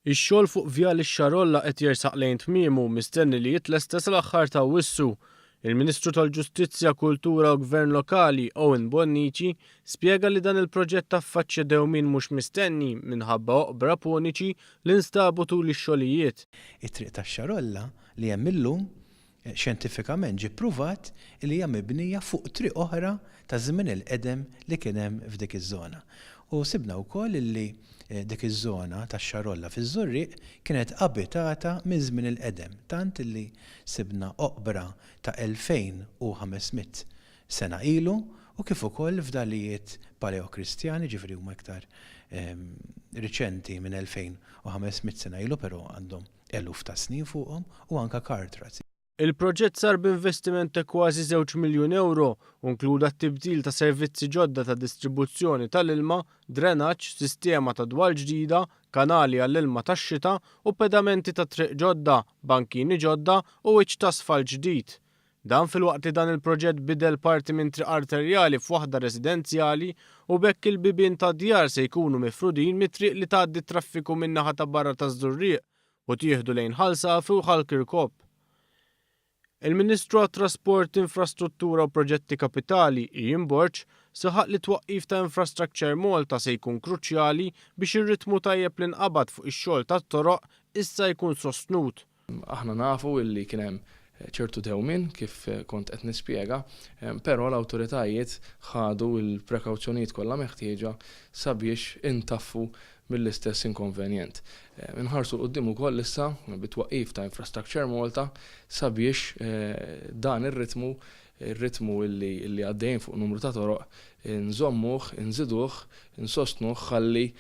Ix-xogħol fuq Vjal ix-Xarolla qed jersaq lejn tmiemu, mistenni li jitlesta sal-aħħar ta' Awwissu. Il-Ministru tal-Ġustizzja, Kultura u Gvern Lokali, Owen Bonnici, spjega li dan il-proġett affaċċja dewmien mhux mistenni minħabba oqbra puniċi li nstabu tul ix-xogħlijiet. It-triq tax-Xarolla li hemm illum xjentifikament ġie ppruvat li hija mibnija fuq triq oħra ta' żmien il-qedem li kien hemm f'dik iż-żona. U sibna wkoll li dik iż-żona tax-Xarolla fiż-Żurrieq kienet abitata minn żmien il-qedem, tant li sibna oqbra ta' 2500 sena ilu u kif ukoll fdalijiet paleokristjani, ġifieri huma iktar riċenti minn 2500 sena ilu però għandhom eluf ta' snin fuqhom u anke cart ruts. Il-proġett sar b'investiment ta' kważi €2 miljun u nkluda t-tibdil ta' servizzi ġodda ta' distribuzzjoni tal-ilma, drenaġġ, sistema ta' dwal ġdida, kanali għall-ilma tax-xita u pedamenti ta' triq ġodda, bankini ġodda u wiċċ ta' asfalt ġdid. Dan filwaqt li dan il-proġett bidel parti minn triq arterjali f'waħda residenzjali u b'hekk il-bibien ta' djar se jkunu mifrudin mit-triq li tgħaddi traffiku min-naħa ta' barra taż-Żurrieq u tieħdu lejn Ħal Safi u Ħal Kirkop. Il-Ministru għat-Trasport, Infrastruttura u Proġetti Kapitali, Ian Borg, saħaq li twaqqif ta' Infrastructure Malta se jkun kruċjali biex ir-ritmu tajjeb li nqabad fuq ix-xogħol tat-toroq issa jkun sostnut. Aħna nafu illi kien hemm ċertu dewmin kif kont qed nispjega, però l-awtoritajiet ħadu l-prekawzjonijiet kollha meħtieġa sabiex intaffu mill-istess inkonvenjent. Inħarsu 'l quddiem ukoll issa bit-twaqqif ta' Infrastructure Malta sabiex dan ir-ritmu illi għaddejjin fuq numru ta' toroq nżommuh, nżiduh, nsostnuh ħalli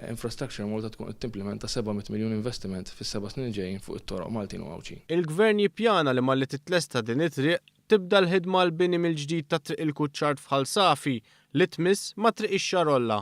Infrastructure Malta tkun qed timplementa 700 miljun investiment fis-7 snin ġejjin fuq it-toroq Maltin u Għawdxin. Il-Gvern jippjana li malli titlesta din it-triq tibda l-ħidma l-bini mill-ġdid ta' Triq il-Kuċċard f'Ħal Safi li tmiss ma' Triq ix-Xarolla.